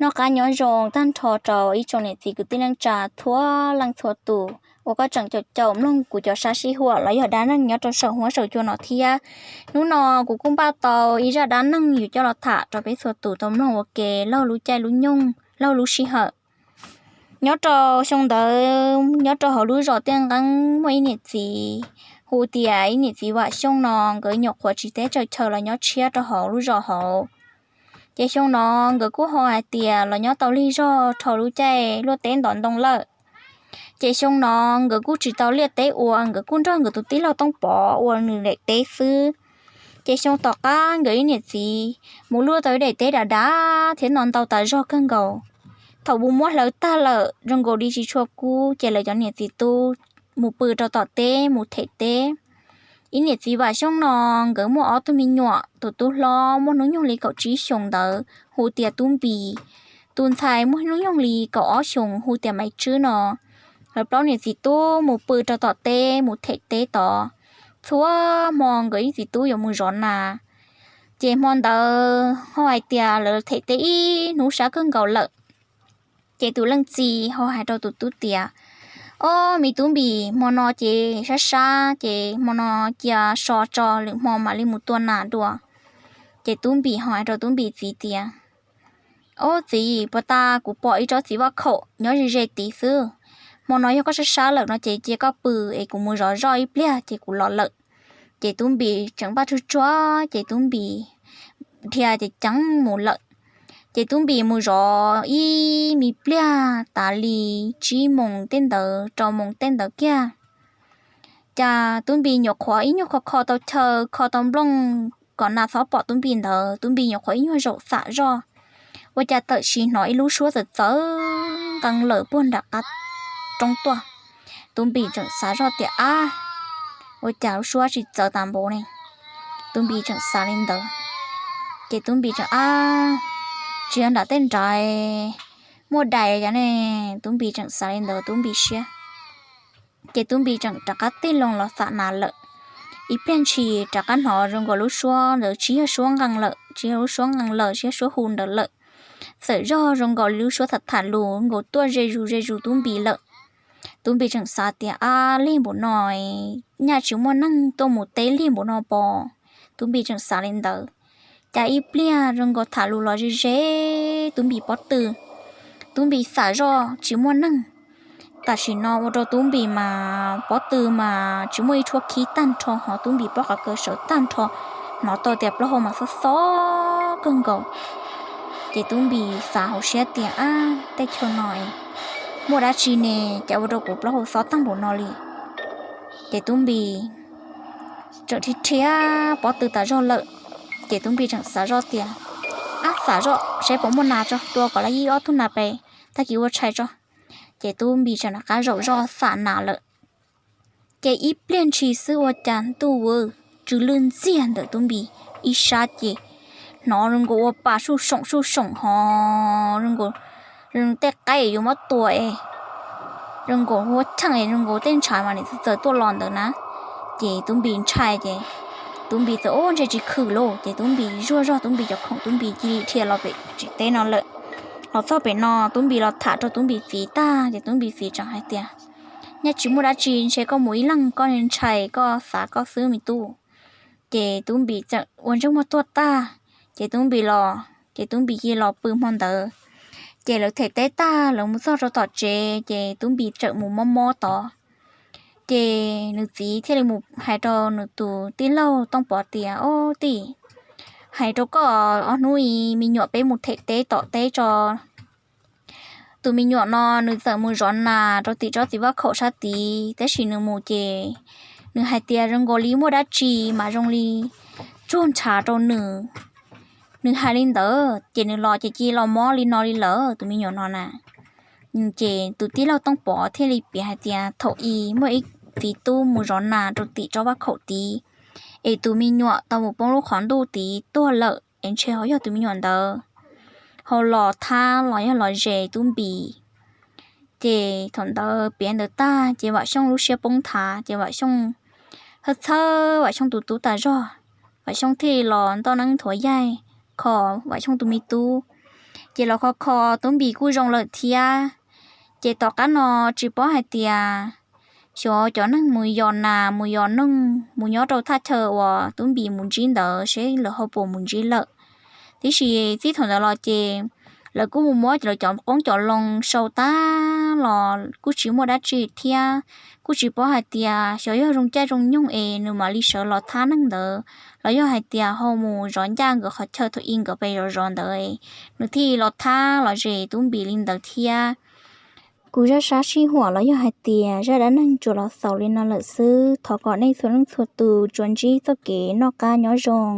Noj qab nyob zoo tag nrho rau ib tsoom niam txiv kwv tij neej tsa txhua leej txhua tus uas koj tseem caum caum mloog kuv cov sab sib huam los yog dab neeg nyob rau saum huab saum cua no thiab. Hnub no kuv kuj npaj tau ib zaj dab neeg yuav coj los tham rau peb txhua tus tau mloog ua ke laug lub caij lub nyoog laug lub sij hawm. Nyob rau xyoo ntawd nyob rau hauv lub zos Tiaj Nqeeb muaj ib niam txiv hu tias ib niam txiv Vam Xyooj no nkawd nyuam qhuav tsiv teb tsaws chaw los nyob tshiab rau hauv lub zos hauv. Ces xyoo no nkawd kuj ho hais tias los nyob tau lig zog dhau lub caij luaj teb ntov ntoo lawm. Ces xyoo no nkawd kuj tsis tau liaj teb ua, nkawd kuj nrog nkawd tus tij laug Tooj Pov ua nws daim teb xwb. Ces xyoo tom qab nkawd ib niam txiv mus luaj tau ib daim teb dav dav thiab no ntau tas zog kawg nkaus. Thaum mus muab hlawv tag lawm zoo nkaus li tsis tshua kub, ces lawv cov niam txiv tub mus pw rau tom teb mus them teb. Ib niam txiv Vam Xyooj no nkawd muaj ob tug me nyuam, tus tub hlob muaj hnub nyoog li kaum tsib xyoos ntawd hu tias Tub Npis, tus ntxhais muaj hnub nyoog li kaum ob xyoos hu tias Maiv Tswb no. Lawv plaub niam txiv tub mus pw rau tom teb mus them teb tod. Txhua hmo nkawd ib txiv tub yuav mus zov nas. Ces hmo ntawd ho hais tias lawv them teb ib hnub sab kawg nkaus lawm. Ces tus leej txiv ho hais rau tus tub tias, Ob, me Tub Npis, hmo no ces sab sab ces hmo no cia so tso, lwm hmo mam li mus tua nas dua. Ces Tub Npis ho hais rau Tub Npis txiv tias, Ob txiv, puag ta kuv pom ib tsob txiv vaj khaum nyob ze ze tid xwb. Hmo no yog koj sab sab lawm no ces cia koj pw es kuv mus zov zoj ib pliag ces kuv los lawm. Ces Tub Npis tseem npaj tsuag tsuag ces Tub Npis dhia ces ceev mus lawm. Ces Tub Npis mus zov ib me pliag tas li tsib moos tej ntawd rau moos tej ntawd kiag. Cas Tub Npis nyuam qhuav ib nyuag kho kho tau chaw kho tau nplooj kom nas txhob pom Tub Npis ntawd, Tub Npis nyuam qhuav ib nyuag zaum xam zoj, ua cas tawm sim hnov ib lub suab txawv txawv nqee lawm puag nram qab roob tuaj. Tub Npis tseem xav zoj tias, Ab, ua cas lub suab tsis txawv tas npaum ne? Tub Npis tseem xav li ntawd. Ces Tub Npis tseem, Ab, tsis yog nram tej nrad muaj dais cov ne? Tub Npis tseem xav li ntawd Tub Npis siab. Ces Tub Npis tseem rov qab tig loo los xam nas lawm. Ib pliag ntshis rov qab hnov zoo nkaus lub suab ntawd tsis yog suab nqee lawm, tsis yog lub suab nqee lawm, tsis yog suab hu ntawd lawm. Txawm zoj zoo nkaus li lub suab tham tham lus nkaus tuaj ze zus ze zus Tub Npis lawm. Tub Npis tseem xav tias, Ab, lig npaum no, nyaj tsis muaj neeg tuaj mus teb lig npaum no pos? Tub Npis tseem xav li ntawd. Cas ib pliag zoo nkaus tham lus los ze ze Tub Npis pob tw. Tub Npis xam zoj tsis muaj neeg. Tam sim no ua rau Tub Npis mas pob tw mas tsis muaj ib tshuab khib tag nrho, hos Tub Npis pob qhov kaw sawv tag nrho, hnov tau tias plaub hau mas xob xob kawg nkaus. Ces Tub Npis xav hauv siab tias, Ab, tej chaw no muaj dab tsi ne, cas ua rau kuv plaub hau xob tag npaum no li? Ces Tub Npis tseem rhia rhia pob tw tas zog lawm. Ces Tub Npis tseem xav zoj tias, Ab, xam zoj seb puas muaj nas tso, tua kom lawv ib ob tug nas pes, tag kis ua tshais tso. Ces Tub Npis tseem rov qab zaum zoj xam nas lawm. Ces ib pliag ntshis xwb ua cas ntuj tsw lwj ntxiag ntawm Tub Npis ib sab ces hnov zoo nkaus ua pa suj soom suj soom hos zoo nkaus tej qaib yuav muab tua es zoo nkaus huab cheej es zoo nkaus tej ntshav mas nim txawv txawv tuaj los ntawd na. Ces Tub Npis ntshai ces Tub Npis txawm ub ntshe tsis khwm lauj, ces Tub Npis zuaj zog Tub Npis cov khoom, Tub Npis cia li dhia los pem tsev teb no lawm. Los txog pem no Tub Npis los tham rau Tub Npis txiv tag ces Tub Npis txiv tseem hais tias, Nyaj tsis muaj dab tsi, ntshe koj mus ib leeg, koj ntshai koj xav koj xwb me tub. Ces Tub Npis txawm ua ntsej muag tuag tag, ces Tub Npis los, ces Tub Npis cia li los pw hmo ntawd. Ces lawv them teb tag lawv mus txog rau tom tsev ces Tub Npis tseem mus mob mob tod. Ces nws txiv thiaj li mus hais rau nws tus tij laug Tooj Pov tias, Ob tij, hais rau koj, ob hnub i me nyuam peb mus them teb tom teb tso. Tus me nyuam no nws txawm mus zov nas rau tim tsob txiv vaj khaum sab tid, tab sis nws mus ces nws hais tias zoo nkaus li muaj dab tsi mas zoo li tsuag ntshav rau nws. Nws hais li ntawd ces nws los ces cia li los mob li no li lawm tus me nyuam no na. Ces tus tij laug Tooj Pov thiaj li piav hais tias thaum i muaj ib txiv tub mus zov nas rau tim tsob vaj khaum tid, es tus me nyuam tau mus poob lub qhov ntuj tid tuag lawm es ntshe ho yog tus me nyuam ntawd ho los thab los yog los zes Tub Npis. Ces thaum ntawd piav ntawd tag ces Vam Xyooj lub siab poob nthav ces Vam Xyooj txhawj txhawj Vam Xyooj tus tub tas zog. Vam Xyooj thiaj li los ntoj neeb nthuav yaig kho Vam Xyooj tus me tub. Ces los kho kho Tub Npis kuj zoo lawm thiab. Ces tom qab no tsis paub hais tias xyov cov neeg mus yos nas mus yos noog mus nyob rau thaj chaw uas Tub Npis mus ntsib ntawd seb lawv ho puas mus ntsib lawm. Tiam sis txij thaum ntawd los ces lawv kuj mus muab lawv cov qoob cov loo sau tag los kuj tsis muaj dab tsi thiab. Kuj tsis paub hais tias xyov yog zoo caij zoo nyoog es nws mam li sawv los thab neeg ntawd los yog hais tias ho mus zov ncaj nkawd qhov chaw thaum ub nkawd pes zov zov ntawd nws thiaj los thab los zes Tub Npis li ntawd thiab. Kuv zaj sab sij huam los yog hais tias zaj dab neeg tsuas los xaus li no lawm xwb. Thov kom nej txhua leej txhua tus tsuas ntsib txoj kev noj qab nyob zoo.